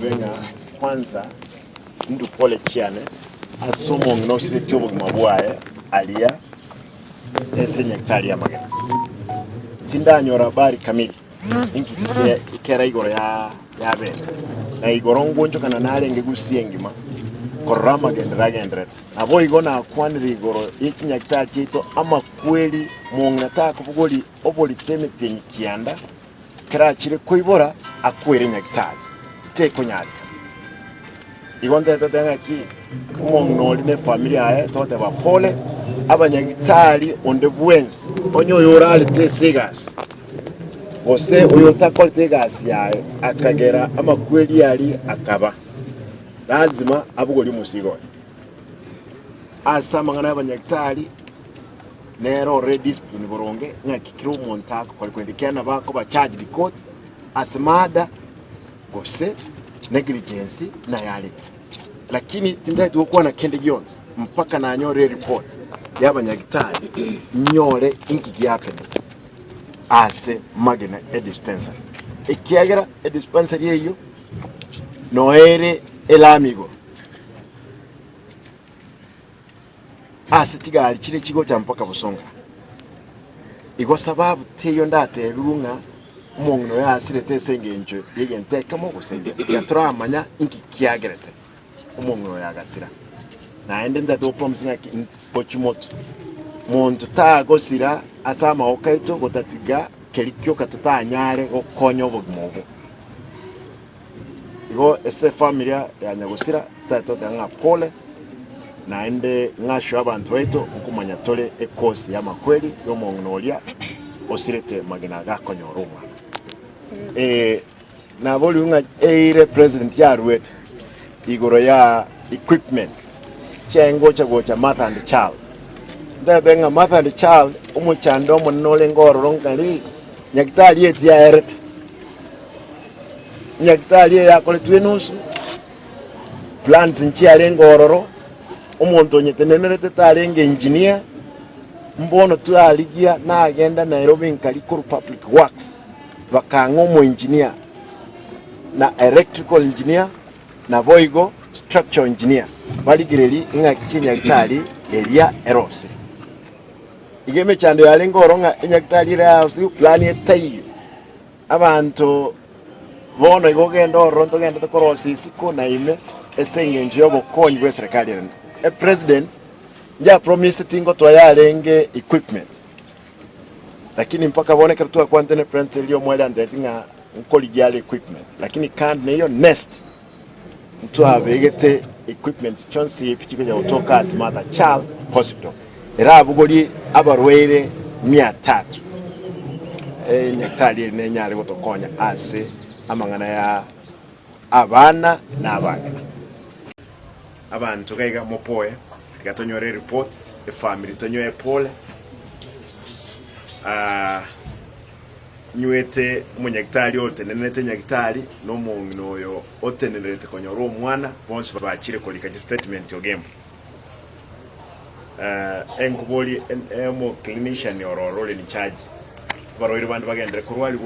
ntebe ng'a kwanza ndue pole chiane ase omong'ina osiretie obogima bwaye aria ase enyagetari y'amagena. Tindanyora habari kamili inki kera igoro yabete, na igoro ngwonchokana narenge gusii engima korora amagenderero agenderete. Naboigo nakwanire igoro ye chinyagitari chiaito amakweri mong'ina takobogori oborito emetienyi kianda kerachire koibora akwere nyagitari, tekonyareka. Igo ntebete ng'aki omong'ina oria na efamiri yaye togoteba pole, abanyagitari onde bwensi onye oyo orarete ase egasi gose oyo otakorete egasi yaye akagera amakweri aria akaba, lazima abogorie omosigo oye. Ase amang'ana y'abanyagitari nere ore discipline boronge ng'aki kera omonto agokora korende ekiagera nabo akoba charged court ase murder gose negligence naye arenge. Lakini tintagete gokwana kende gionsi mpaka nanyore ereport y'abanyagitari nyore inki giapenete ase magena edispensary. Ekiagera edispensary eyio noere elami igoro. Ase chigari chire chigocha mpaka bosonga. Igo sababu teiyo ndatebiwe ng'a omong'ina oyo asirete ase engencho y'egento ekemo gose egento. Tiga toramanya inki kiagerete omong'ina oyo agasira. Naende ntagete gopromise ng'a ki gochia motwe, monto tagosira ase amagoko aito gotatiga keria kioka totanyare gokonya obogima obwo. Igo ase efamiri ya nyagosira totari togoteba ng'a pole, naende ng'asio abanto baito nkomanya tore ekosi y'amakweri y'omong'ina oria osirete magena gakonyora omwana. Eh, naborigwe ng'a eire president yaruete igoro ya equipment chiaye gocha mother and child. Ntagete ng'a mother and child omochando omonene orenge ororo ng'a nyagetari eye tiyaerete. Nyagetari eye yakoretwe enusu, plans nchiarenge ororo, omonto onyetenenerete tarenge engineer, mbono twarigia nagenda Nairobi nkaria korwa public works, bakang'a omoengineer na electrical engineer naboigo structural engineer, barigereria ng'aki enyagetari eria erosire. Iga emechando yarenge ororo ng'a enyagetari eria yarosire plan etaiyo. Abanto bono igo ogende ororo ntogendete korosia isiko na ime ase engencho y'obokonyi bw'eserekari ere. Epresident njapromiseti ngotoa yarenge equipment lakini mpaka bono ekero twakwanete na epresident erio omweri antebeti ng'a nkorigia are equipment lakini kando na eyio nest ntwabegete equipment chionsi pi chikonya gotoka ase Mother Child Hospital erabogorie abarwaire mia tatu enyagetari eri nenyare gotokonya ase amang'ana ya abana na abang'ina. Abanto gaiga mopoe, tiga tonyore ereport, efamiri tonyoe pole. Ah, Nywete omonyagitari otenenerete nyagitari na omong'ina oyo otenenerete konyora omwana, bonsi bachire korika chistatement Ogembo. Eh, enkoborie omoclinician ororo ore in charge, abarwaire bande bagenderere korwarigwa.